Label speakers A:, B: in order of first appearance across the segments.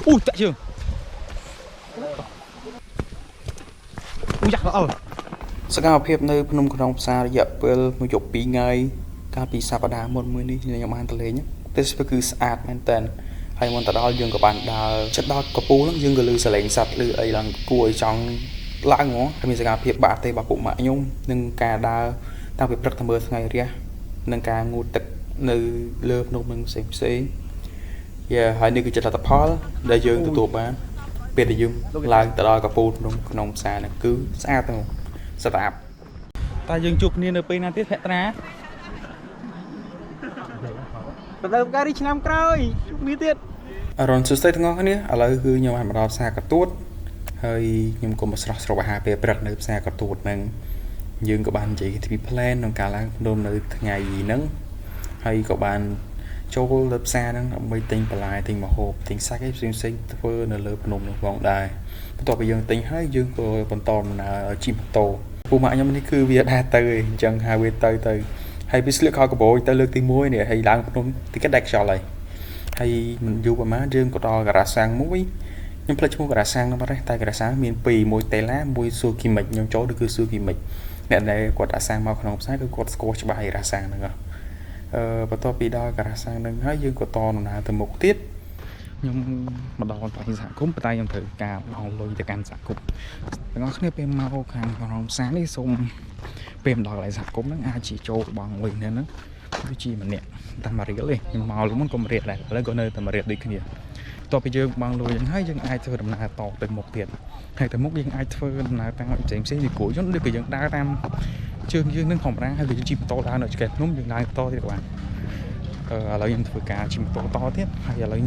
A: អូតាក់ជើងអូយ៉ាល្អ
B: សកម្មភាពនៅភ្នំក្នុងផ្សាររយៈពេលមួយយប់ពីរថ្ងៃកាលពីសប្តាហ៍មុនមួយនេះខ្ញុំបានទៅលេងទេសភាពគឺស្អាតមែនតើហើយមុនទៅដល់យើងក៏បានដើរចិត្តដល់កពូលហ្នឹងយើងក៏ឮសលេងសត្វឮអីឡើងគួរឲ្យចង់ឡើងហ្មងហើយមានសកម្មភាពបាក់ទេរបស់ពុកម៉ាក់ខ្ញុំនិងការដើរតាំងពីព្រឹកទៅមើលថ្ងៃរះនិងការងូតទឹកនៅលើភ្នំនឹងផ្សេងផ្សេងយ៉ាហើយនេះគឺជាលទ្ធផលដែលយើងទទួលបានពេលដែលយើងឡើងទៅដល់កពូលភ្នំក្នុងផ្សារហ្នឹងគឺស្អាតទៅស្អាត
A: តើយើងជួបគ្នានៅពេលណាទៀតភក្ត្រា
C: ប្រដើមការនេះឆ្នាំក្រោយជួបគ្នាទៀត
B: អរុនសួស្តីទាំងអស់គ្នាឥឡូវគឺខ្ញុំបានមកដល់ផ្សារកទួតហើយខ្ញុំក៏មកស្រស់ស្រូបអាហារពេលព្រឹកនៅផ្សារកទួតហ្នឹងយើងក៏បាននិយាយពី plan ក្នុងការឡើងភ្នំនៅថ្ងៃហ្នឹងហើយក៏បានចូលទៅផ្សារហ្នឹងដើម្បីទិញបន្លែទិញម្ហូបទិញសាច់អីផ្សេងផ្សេងៗធ្វើនៅលើភ្នំនោះផងដែរបន្ទាប់ពីយើងទិញហើយយើងក៏បន្តដំណើរជិះម៉ូតូពូម៉ាក់ខ្ញុំនេះគឺវាដែរទៅឯងអញ្ចឹងហៅវាទៅទៅហើយវាស្លៀកខោកបោយទៅលើកទី1នេះហើយឡើងភ្នំតិចក៏ដាច់ខ្យល់ហើយ ហើយមិនយូរប្រហែលយើងក៏ដល់ការ៉ាសាំងមួយខ្ញុំភ្លេចឈ្មោះការ៉ាសាំងនោះបាត់ហើយតែការ៉ាសាំងមានពីរមួយតេឡាមួយស៊ូគីមិចខ្ញុំចូលទៅគឺស៊ូគីមិចអ្នកដែលគាត់អាសាំងមកក្នុងផ្សារគឺគាត់ស្គាល់ច្បាស់ឯការ៉ាសាំងហ្នឹងហ៎អឺបន្ទាប់ពីដល់ការ៉ាសាំងហ្នឹងហើយយើងក៏តដំណើរទៅមុខទៀត
A: ខ្ញុំមកដល់កន្លែងសហគមន៍ប៉ុន្តែខ្ញុំត្រូវការបង់លុយទៅកាន់សហគមន៍ទាំងអស់គ្នាពេលមកខាងក្នុងផ្សារនេះសូមពេលមកដល់កន្លែងសហគមន៍ហ្នឹងអាចជាចូលបង់លុយនៅហ្នឹងដូចជាម្នាក់តែមួយរៀលទេខ្ញុំមកលមុនក៏មួយរៀលដែរឥឡូវក៏នៅតែមួយរៀលដូចគ្នាបន្ទាប់ពីយើងបង់លុយហ្នឹងហើយយើងអាចធ្វើដំណើរតទៅមុខទៀតហើយទៅមុខយើងអាចធ្វើដំណើរតាមផ្សេងផ្សេងពីក្រួយយន្តឬក៏យើងដើរតាមជើងយើងនឹងធម្មតាហើយក៏យើងជិះម៉ូតូដើរនៅឆ្កេះភ្នំយើងឡើងតទៀតក៏បានអឺឥឡូវខ្ញុំធ្វើការជិះម៉ូតូតទៀតហើយឥឡូវ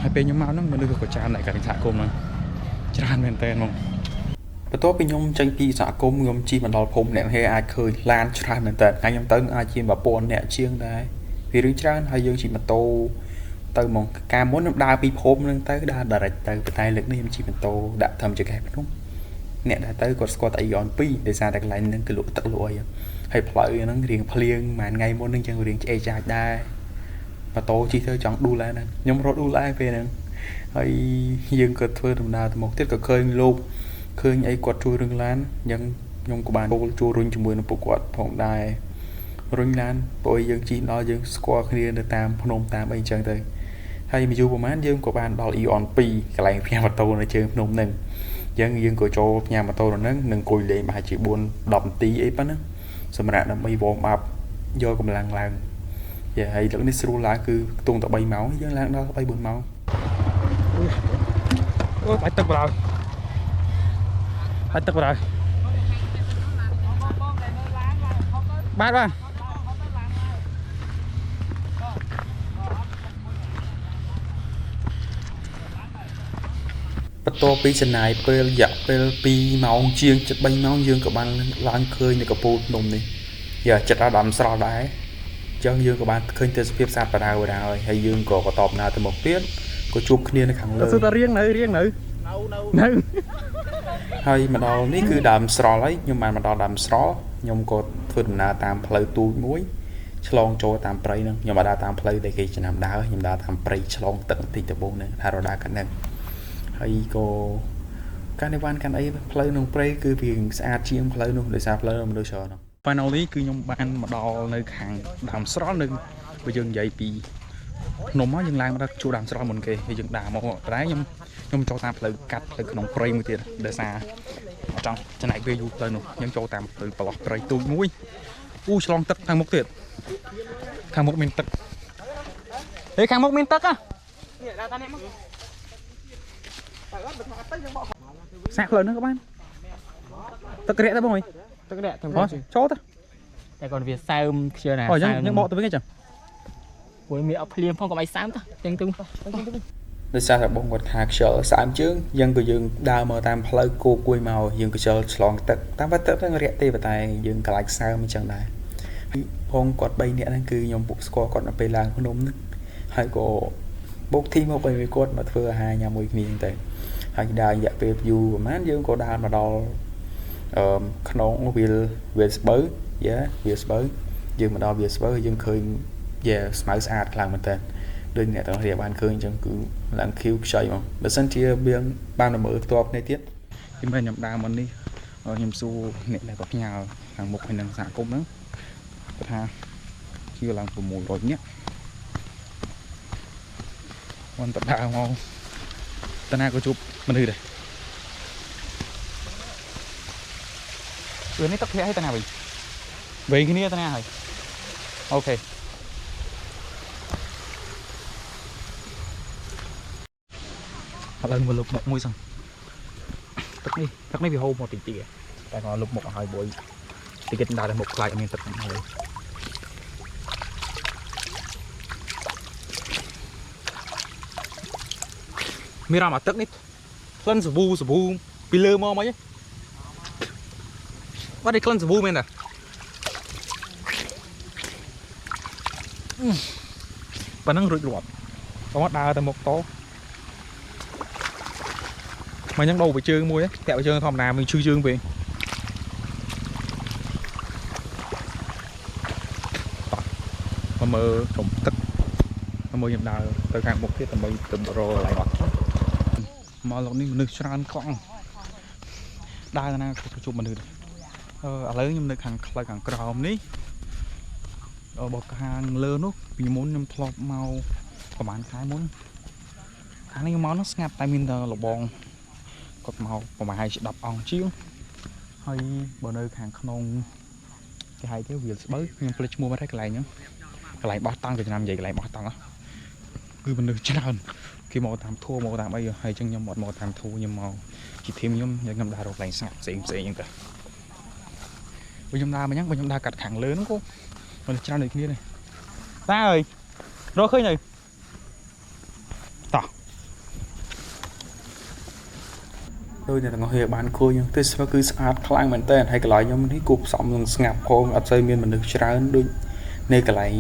A: ហើយពេលខ្ញុំមកហ្នឹងមនុស្សក៏ច្រើនដែរកន្លែងសហគមន៍ហ្នឹងច្រើនមែនតើហ្មង
B: បន្ទាប់ពីខ្ញុំចេញពីសហគមន៍ខ្ញុំជិះមកដល់ភូមិអ្នកហេអាចឃើញឡានច្រើនមែនតើថ្ងៃខ្ញុំទៅអាចជាង1000អ្នកជាងដែរវារឿងច្រើនហើយយើងជិះម៉ូតូទៅហ្មងកាលមុនខ្ញុំដើរពីភូមិហ្នឹងទៅដើរ direct ទៅប៉ុន្តែលើកនេះខ្ញុំជិះម៉ូតូដាក់ធ្វើចង្កេះភ្នំអ្នកដែលទៅគាត់ស្គាល់តែ Aeon 2ដោយសារតែកន្លែងហ្នឹងគឺលក់ទឹកលក់អីហើយផ្លូវហ្នឹងរៀងភ្លៀងមួយថ្ងៃមុនហ្នឹងចឹងរៀងឆ្អេចចាចដែរម៉ូតូជិះទៅចង់ដួលដែរហ្នឹងខ្ញុំរត់ដួលដែរពេលហ្នឹងហើយយើងក៏ធ្វើដំណើរទៅមុខទៀតក៏ឃើញលោក ឃើញអីគាត់ជួយរឿងឡានអញ្ចឹងខ្ញុំក៏បានចូលជួរុញជាមួយនឹងពួកគាត់ផងដែររុញឡានព្រោះយើងជិះដល់យើងស្គាល់គ្នានៅតាមភ្នំតាមអីអញ្ចឹងទៅហើយមួយយូរប្រហែលយើងក៏បានដល់ Aeon 2កន្លែងផ្ញើម៉ូតូនៅជើងភ្នំហ្នឹងអញ្ចឹងយើងក៏ចូលផ្ញើម៉ូតូនៅហ្នឹងនឹងអង្គុយលេងប្រហែលជា4 10នាទីអីប៉ុណ្ណឹងសម្រាប់ដើម្បី warm up យកកម្លាំងឡើងយ៉ាហើយលើកនេះស្រួលឡើងគឺខ្ទង់តែ3ម៉ោងយើងឡើងដល់3 4ម៉ោង
A: អូបាច់ទឹកបណ្ដោយបាច់ទឹកបណ្ដោយបាទបាទ
B: បន្ទាប់ពីចំណាយពេលរយៈពេល2ម៉ោងជាងជិត3ម៉ោងយើងក៏បានឡើងឃើញនៅកំពូលភ្នំនេះយ៉ាចិត្តអាដាមស្រស់ដែរអញ្ចឹងយើងក៏បានឃើញទេសភាពស្អាតបដាបដាហើយហើយយើងក៏បន្តដំណើរទៅមុខទៀតក៏ជួបគ្នានៅខាងលើ
A: សួរតារៀងនៅរៀងនៅនៅ
B: ហើយមកដល់នេះគឺដើមស្រល់ហើយខ្ញុំបានមកដល់ដើមស្រល់ខ្ញុំក៏ធ្វើដំណើរតាមផ្លូវទូចមួយឆ្លងចូលតាមព្រៃហ្នឹងខ្ញុំអត់ដើរតាមផ្លូវដែលគេចំណាំដើរខ្ញុំដើរតាមព្រៃឆ្លងទឹកបន្តិចដំបូងហ្នឹងថារដើរកាត់ហ្នឹងហើយក៏កាន់អីវ៉ាន់កាន់អីផ្លូវក្នុងព្រៃគឺវាស្អាតជាងផ្លូវនោះដោយសារផ្លូវនោះមនុស្សច្រើនណាស់
A: Finally គឺខ្ញុំបានមកដល់នៅខាងដើមស្រល់នៅបើយើងនិយាយពីភ្នំមកយើងឡើងមកដល់ជួរដើមស្រល់មុនគេហើយយើងដើរមកតែខ្ញុំខ្ញុំចូលតាមផ្លូវកាត់ផ្លូវក្នុងព្រៃមួយទៀតដោយសារអត់ចង់ចំណាយពេលយូរផ្លូវនោះយើងចូលតាមផ្លូវប្រឡោះព្រៃទូចមួយអូឆ្លងទឹកខាងមុខទៀតខាងមុខមានទឹកហេខាងមុខមានទឹកហ៎
C: នេះដាក់តានេះមក
A: សាកផ្លូវហ្នឹងក៏បានទឹករាក់ទៅបងអើយ
C: ទឹកនេះទាំង
A: អូចូលទៅ
D: តែគាត់វាសើមខ្ជិលណា
A: អូយើងយើងបកទៅវិញអញ្ចឹង
D: ព្រោះមានអត់ភ្លៀងផងកុំឲ្យសើមតោះចឹងទៅ
B: ដោយសារតែបងគាត់ថាខ្យល់ស្អាតជើងយើងក៏យើងដើរមកតាមផ្លូវគោគួយមកយើងក៏ខ្យល់ឆ្លងទឹកតាមពិតទឹកហ្នឹងរាក់ទេប៉ុន្តែយើងកន្លែងសើមអញ្ចឹងដែរហើយផងគាត់3នាក់ហ្នឹងគឺខ្ញុំពុកស្គាល់គាត់នៅពេលឡើងភ្នំហ្នឹងហើយក៏បូកធីមកឲ្យគាត់មកធ្វើអាហារញ៉ាំមួយគ្នាហ្នឹងទៅហើយដើររយៈពេលយូរប្រហែលយើងក៏ដើរមកដល់អឺខ្នងវាលវាលស្បូវយ៉ាវាលស្បូវយើងមកដល់វាលស្បូវហើយយើងឃើញយ៉ាស្មៅស្អាតខ្លាំងមែនតើ ដូចអ្នកទាំងគ្នាបានឃើញអញ្ចឹងគឺឡើងខៀវខ្ចីហ្មងបើសិនជាវាបានមកមើលផ្ទាល់ភ្នែកទៀត
A: ទីមែនខ្ញុំដើរមកនេះខ្ញុំសួរអ្នកដែលគាត់ផ្ញើខាងមុខហើយនឹងសហគមន៍ហ្នឹងគាត់ថាជាឡើង600នាក់មិនតដើរមកតាណាក៏ជួបមនុស្សដែរពេលនេះទឹកធ្លាក់ឲ្យតាណាវិញវិញគ្នាតាណាហើយ okay ឥឡូវមកលុបមុខមួយសិនទឹកនេះទឹកនេះវាហូរមកតិចតិចតែគាត់លុបមុខឲ្យបុយតិចដើរទៅមុខខ្លាចអត់មានទឹកមកហើយមានអារម្មណ៍អាទឹកនេះក្លិនសាប៊ូសាប៊ូពីលើមកមកបាត់នេះក្លិនសាប៊ូមែនតាប៉ណ្ណឹងរួចរាប់គាត់ដើរទៅមុខតមកញ៉ាំដូរទៅជើងមួយតាក់ទៅជើងធម្មតាមិនឈឺជើងពេកតោះមកមើលក្រុមទឹកមកមើលខ្ញុំដើរទៅខាងមុខទៀតដើម្បីទៅរកកន្លែងអត់មកលោកនេះមនុស្សច្រើនខ្លាំងដើរណាជួបមនុស្សអឺឥឡូវខ្ញុំនៅខាងផ្លូវខាងក្រោមនេះបើខាងលើនោះពីមុនខ្ញុំធ្លាប់មកប្រហែលខែមុនខាងនេះមកនោះស្ងាត់តែមានតែលបងគាត់មកប្រហែលជា10អង្គជាងហើយបើនៅខាងក្នុងគេហៅគេវាលស្បូវខ្ញុំភ្លេចឈ្មោះបាត់ហើយកន្លែងហ្នឹងកន្លែងបោះតង់ទៅឆ្នាំនិយាយកន្លែងបោះតង់គឺមនុស្សច្រើនគេមកតាមធัวមកតាមអីហើយអញ្ចឹងខ្ញុំអត់មកតាមធัวខ្ញុំមកជាធីមខ្ញុំខ្ញុំដើររកកន្លែងស្ងាត់ផ្សេងផ្សេងអញ្ចឹងទៅបើខ្ញុំដើរមកអញ្ចឹងបើខ្ញុំដើរកាត់ខាងលើហ្នឹងក៏មនុស្សច្រើនដូចគ្នាដែរតាអើយរកឃើញហើយតោះ
B: ដោយអ្នកទាំងអស់គ្នាបានឃើញទេសភាពគឺស្អាតខ្លាំងមែនតើហើយកន្លែងខ្ញុំនេះគួរផ្សំនឹងស្ងាត់ផងអត់សូវមានមនុស្សច្រើនដូចនៅកន្លែង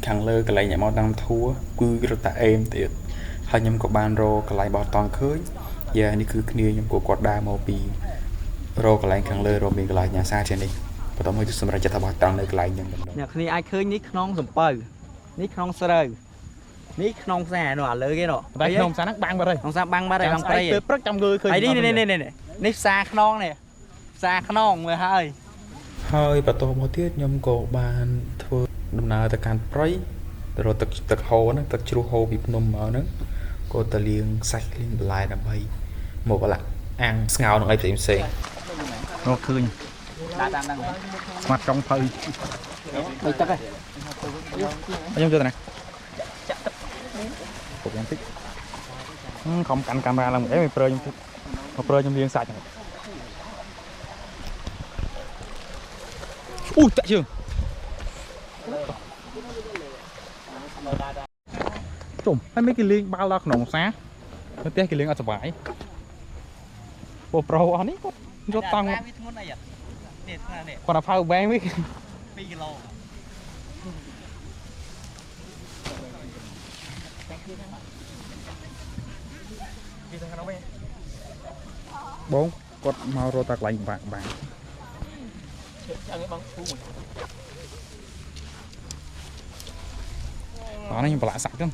B: ខាងលើកន្លែងអ្នកមកតាមធัวគឺរត់តែអេមទៀតហើយខ្ញុំក៏បានរកកន្លែងបោះតង់ឃើញយ៉ានេះគឺគ្នាខ្ញុំក៏គាត់ដើរមកពីរកកន្លែងខាងលើរកមានកន្លែងញ៉ាសាជានេះបន្ទាប់មកគឺសម្រាប់ចិត្តថាបោះតង់នៅកន្លែងហ្នឹងម្ដង
C: អ្នកគ្នាអាចឃើញនេះខ្នងសំពៅនេះខ្នងស្រូវនេះខ្នងផ្សារនោះអាលើគេនោះ
A: តែខ្នងផ្សារហ្នឹងបាំងបាត់ហើយ
C: ខ្នងផ្សារបាំងបាត់ហើយបាំងព្រៃ
A: ពេលព្រឹកចាំងើឃើញ
C: ហើយនេះនេះនេះនេះផ្សារខ្នងនេះផ្សារខ្នងមើលហើយ
B: ហើយបន្តមកទៀតខ្ញុំក៏បានធ្វើដំណើរទៅកាន់ព្រៃទៅរកទឹកទឹកហូរហ្នឹងទឹកជ្រោះហូរពីភ្នំមកហ្នឹងក៏ទៅលាងសាច់លាងបន្លែដើម្បីមកប្រឡាក់អាំងស្ងោរនឹងអីផ្សេងផ្សេង
A: រកឃើញ
C: ដាក់តាមហ្នឹង
A: ស្មាត់ចុងភៅ
C: បីទឹកហ៎
A: ខ្ញុំយកទៅណាចាក់ទឹកពុកយ៉ាងតិចខំកាន់កាមេរ៉ាឡើងអីមិនប្រើខ្ញុំមកប្រើខ្ញុំលាងសាច់ហ្នឹងអូចាក់ជើងជុំហើយមិនគេលេងបាល់ដល់ក្នុងផ្សារនៅផ្ទះគេលេងអត់សុបាយពួកប្រូអស់នេះគាត់យកតង់
C: វាធ្ងន់អីនេះធ្ងន់នេះ
A: គាត់ថាផៅបែងវិញ
C: 2គីឡូ
A: បងគាត់មករកតែកន្លែងបាក់បាក់
D: ឆ្អឹងបងឈូមួយ
A: អត់នេះខ្ញុំប្រឡាក់សាច់ហ្នឹង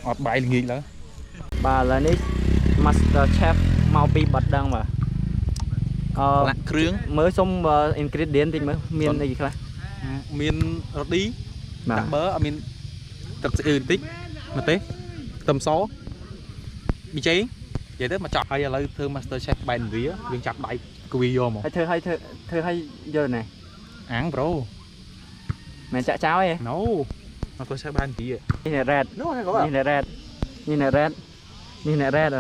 A: អត់បាយល្ងាចឡើយ
C: បាទឥឡូវនេះ Master Chef មកពីបាត់ដឹងបាទអឺ
B: លាក់គ្រឿង
C: មើលសុំ ingredient តិចមើលមានអីខ្លះ
B: មានរឌី
C: បាទ
B: ដាក់ប័រអត់មានទឹកស៊ីអ៊ីវបន្តិចម្ទេសខ្ទឹមសប៊ីចេងនិយាយទៅមកចប់ហើយឥឡូវធ្វើ Master Chef បែនវាយើងចាប់ដៃគវីយកមក
C: ហើយធ្វើឲ្យធ្វើធ្វើឲ្យយល់ណែ
A: អាំងប្រូ
C: មិនចាក់ចោលទេ
B: No Master Chef បែនវា
C: នេះអ្នក red
B: នោះហ្នឹងក៏
C: នេះអ្នក red នេះអ្នក red នេះអ្នក red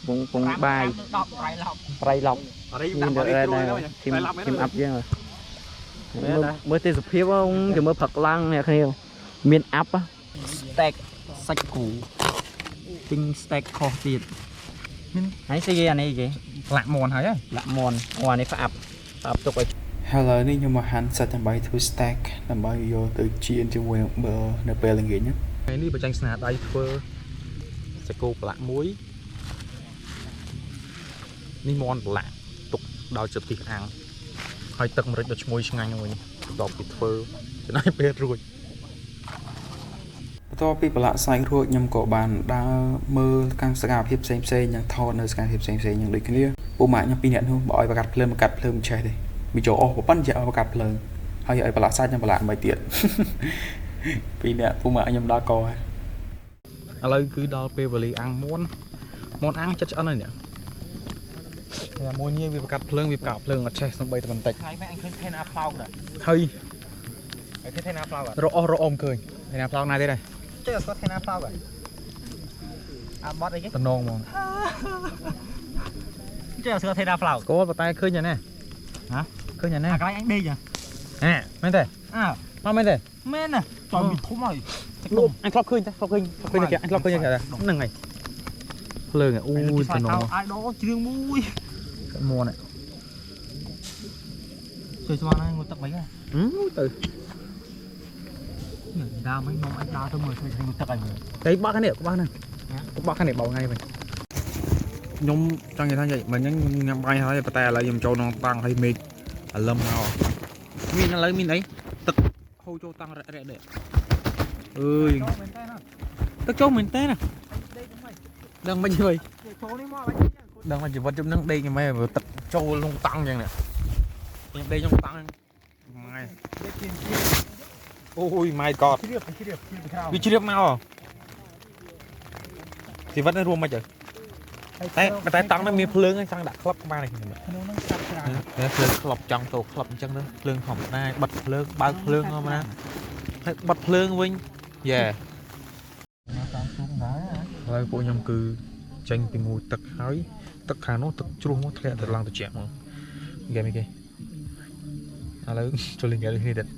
C: ពងពងបាយ
D: 10ប្រៃឡប់
C: ប្រៃឡប់
B: អរិយ
C: នេះអ្នក red ដែរធីមធីមអាប់យើងមើលមើលទេសភាពគេមើលផឹកឡើងអ្នកគ្នាមានអាប់ steak សាច់គោទិញ steak ខុសទៀត
A: មាន
C: ហើយស្អីគេអានេះគេ
A: លាក់មន់ហើយហ៎
C: លាក់មន់អូអានេះផ្អាប់ផ្អាប់ទុកឲ្យ
B: ហើយឥឡូវនេះខ្ញុំមកហាន់សាច់ដើម្បីធ្វើ steak ដើម្បីយកទៅចៀនជាមួយនឹងប័រនៅពេលល្ងាចហ្នឹងថ្ងៃនេះបញ្ចេញស្នាដៃធ្វើសាច់គោប្រឡាក់មួយនេះមន់ប្រឡាក់ទុកដល់ជិតទីអាំងហើយទឹកម្រេចដ៏ឈ្ងុយឆ្ងាញ់មួយនេះបន្ទាប់ពីធ្វើចំណាយពេលរួចប បន្ទាប់ពីប្រឡាក់សាច់រួចខ្ញុំក៏បានដើរមើលកាន់សកម្មភាពផ្សេងផ្សេងនិងថតនៅសកម្មភាពផ្សេងផ្សេងយ៉ាងដូចគ្នាពួកម៉ាក់ខ្ញុំពីរនាក់នោះបើឲ្យប្រកាសភ្លើងមកកាត់ភ្លើងមិនឆេះទេវាចូលអស់ប៉ុណ្ណឹងឲ្យប្រកាសភ្លើងហើយឲ្យប្រឡាក់សាច់និងប្រឡាក់មិនទៀត ពីរនាក់ពួកម៉ាក់ខ្ញុំដល់កហើយ
A: ឥឡូវគឺដល់ពេលវេលាអាំងមួនមួនអាំងចិត្តឆ្អិនហើយនេះតែមួយនេះវាប្រកាត់ភ្លើងវាប្រកាក់ភ្លើងអត់ឆេះសំបីតែបន្តិច
C: ថ្ងៃម៉ែអញឃើញថេណាផ្លោកដែរ
A: ហើយ
C: ឃើញថេណាផ្លោក
A: រអស់រអមឃើញហើយណាផ្លោកណាទៀតហើយ
C: ចេះអត់ស្គាល់ថេណាផ្លោកអាបត់អីគេ
A: តំណងហ្មង
C: ចេះអត់ស្គាល់ថេណាផ្លោក
A: ស្គាល់ប៉ុន្តែឃើញយ៉ាងណា
C: ហ៎
A: ឃើញយ៉ាងណា
C: អាកន្លែងអញដេកហ៎
A: ហ่าមែនទេ
C: អើ
A: មកមែនទេ
C: មែនណាចော်មីធំហើយ
A: លុបអញធ្លាប់ឃើញតែធ្លាប់ឃើញធ្លាប់ឃើញតែអញធ្លាប់ឃើញតែហ្នឹងហើយភ្លើងអូយតំណង
C: អាចដល់ជ្រឿងមួយ
A: មួន
C: ជួយស្មានហើយងូតទឹកមិនហ៎
A: ទៅ
C: ដើមមិនខ្ញុំអាចដើរទៅមើលឃើញងូតទឹកហើយមើល
A: តែបាក់ខាងនេះបាក់ហ្នឹងបាក់ខាងនេះបោថ្ងៃវិញ
B: ខ្ញុំចង់និយាយថាមិញហ្នឹងខ្ញុំញ៉ាំបាយហើយប៉ុន្តែឥឡូវខ្ញុំចូលក្នុងតាំងហើយមេឃអាលឹមមកមានឥឡូវមានអីទឹកហូរចូលតាំងរ៉ាក់រ៉ាក់ដែរអើយ
C: មែនតើណា
B: ទឹកចូលមែនតើណាដឹងមិនជួយ
C: ចូលនេះមក
B: ដឹងថាជីវិតខ្ញុំនឹងដេកយ៉ាងម៉េចទឹកចូលក្នុងតាំងយ៉ាងនេះខ្ញុំដេកក្នុងតាំងម៉ែអូយ my god
C: ជ្រាបជ្រាបជ្រាបក្រៅ
B: វាជ្រាបមកជីវិតនេះរួមមិនទៅតែតែតាំងហ្នឹងមានភ្លើងហ្នឹងចង់ដាក់ក្លឹបក្បាលនេះ
C: ក្នុងហ្នឹងកាប់ច្រើន
B: តែភ្លើងក្លប់ចង់ចូលក្លឹបអញ្ចឹងទៅភ្លើងធម្មតាបិទភ្លើងបើកភ្លើងធម្មតាហើយបិទភ្លើងវិញយេ
C: តាមជុំដែរ
B: ហើយពួកខ្ញុំគឺចេញពីងូតទឹកហើយទឹកខាងនោះទឹកជ្រោះមកធ្លាក់ទៅឡើងត្រជាក់មកហ្គេមអីគេឥឡូវចូលលេងហ្គេមដូចគ្នាទៀត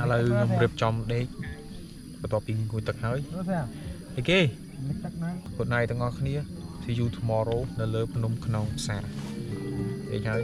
B: ឥឡូវខ្ញុំរៀបចំដេកបន្ទាប់ពីងូតទឹកហើយ
C: មើលស្អា
B: អីគេ
C: ទឹកណា
B: Good night ទាំងអស់គ្នា See you tomorrow នៅលើភ្នំខ្នងផ្សារដេកហើយ